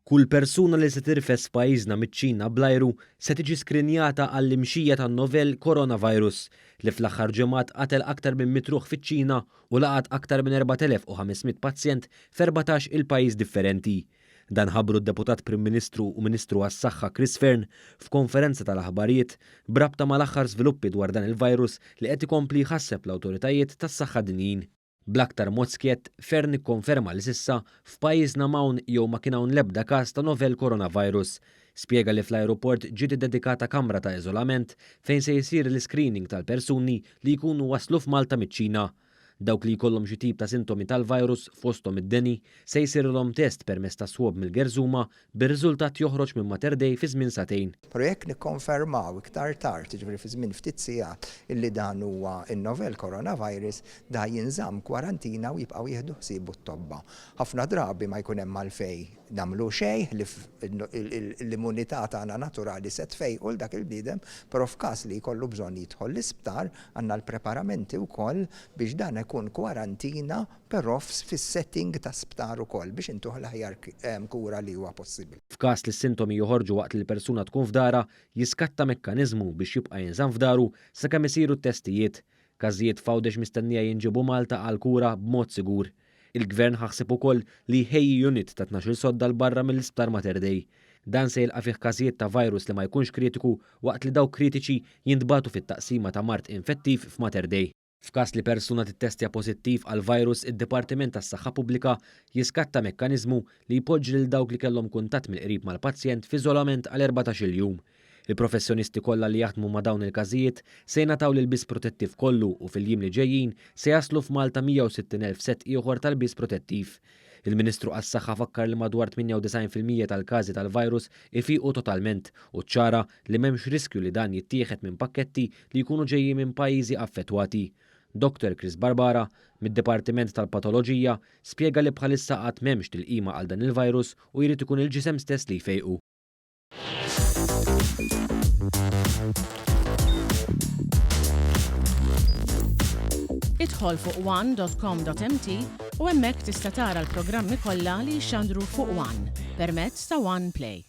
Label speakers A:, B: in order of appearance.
A: Kull persuna li se tirfes f'pajjiżna miċ-Ċina bl-ajru se tiġi skrinjata għall-imxija tan-novel coronavirus li fl-aħħar ġimgħat qatel aktar minn mitt ruħ fiċ-Ċina u laqat aktar minn 4,500 pazjent f'14 il-pajjiż differenti. Dan ħabbru d-Deputat Prim Ministru u Ministru għas-Saħħa Chris Fearne f'konferenza tal-aħbarijiet b'rabta mal-aħħar żviluppi dwar dan il-virus li qed ikompli jħasseb l-awtoritajiet tas-saħħa dinjin. Bl-aktar mod skjett, Fearne ikkonferma li s'issa, f'pajjiżna m'hawn jew ma kien hawn l-ebda każ ta' novel coronavirus. Spjega li fl-ajruport ġiet iddedikata kamra ta' iżolament fejn se jsir l-iscreening tal-persuni li jkunu waslu f'Malta miċ-Ċina. Dawk li jkollhom xi tip ta' sintomi tal-virus, fosthom id-deni, se jsirilhom test permezz ta' swab mill-gerżuma, bir-riżultat joħroġ minn Mater Dei fi żmien sagħtejn.
B: Però jekk nikkonfermaw iktar tard, jiġifieri fi żmien ftit sigħat, illi dan huwa n-novel coronavirus, da jinżamm kwarantina u jibqgħu jieħdu ħsiebu t-tobba. Ħafna drabi ma jkun hemm għalfejn nagħmlu xejn, ħlief l-immunità tagħna naturali se tfejqu 'l dak il-bniedem, però f'każ li jkollu bżonn jidħol l-isptar, għandna l-preparamenti wkoll biex dan ikun kwarantina però fis-setting ta' sptar ukoll biex intuh l-aħjar kura li huwa possibbli.
A: F'każ li s-sintomi joħorġu waqt li l-persuna tkun f'darha, jiskatta mekkaniżmu biex jibqa' jinżamm f'daru sakemm isiru t-testijiet. Każijiet f'Għawdex mistennija jinġiebu Malta għall-kura b'mod sigur. Il-Gvern ħa ħsieb ukoll li jħejji unit ta' 12-il sodda 'l barra mill-Isptar Mater Dei. Dan se jilqa' fih każijiet ta' virus li ma jkunx kritiku waqt li dawk kritiċi jintbagħtu fit-taqsima ta' mard infettiv f'Mater Dei. F'każ li persuna tittestja pożittiv għall-virus id-Dipartiment tas-Saħħa Pubblika jiskatta mekkaniżmu li jpoġġi lil dawk li kellhom kuntatt mill-qrib mal-pazjent f'iżolament għal 14-il jum. Il-professjonisti kollha li jaħdmu ma' dawn il-każijiet se jingħataw l-ilbies protettiv kollu u fil-jiem li ġejjin se jaslu f'Malta 160,000 sett ieħor ta' lbies protettiv. Il-Ministru għas-Saħħa fakkar li madwar 98% tal-każi tal-virus ifiqu totalment u ċċara li m'hemmx riskju li dan jittieħed minn pakketti li jkunu ġejjin minn pajjiżi affettwati. Dr Chris Barbara, mid-Dipartiment tal-Patoloġija, spjega li bħalissa għad m'hemmx tilqima għal dan il-virus u jrid ikun il-ġisem stess li jfejqu.
C: Idħol fuq one.com.mt u hemmhekk tista' tara l-programmi kollha li jixxandru fuq One permezz ta' One Play.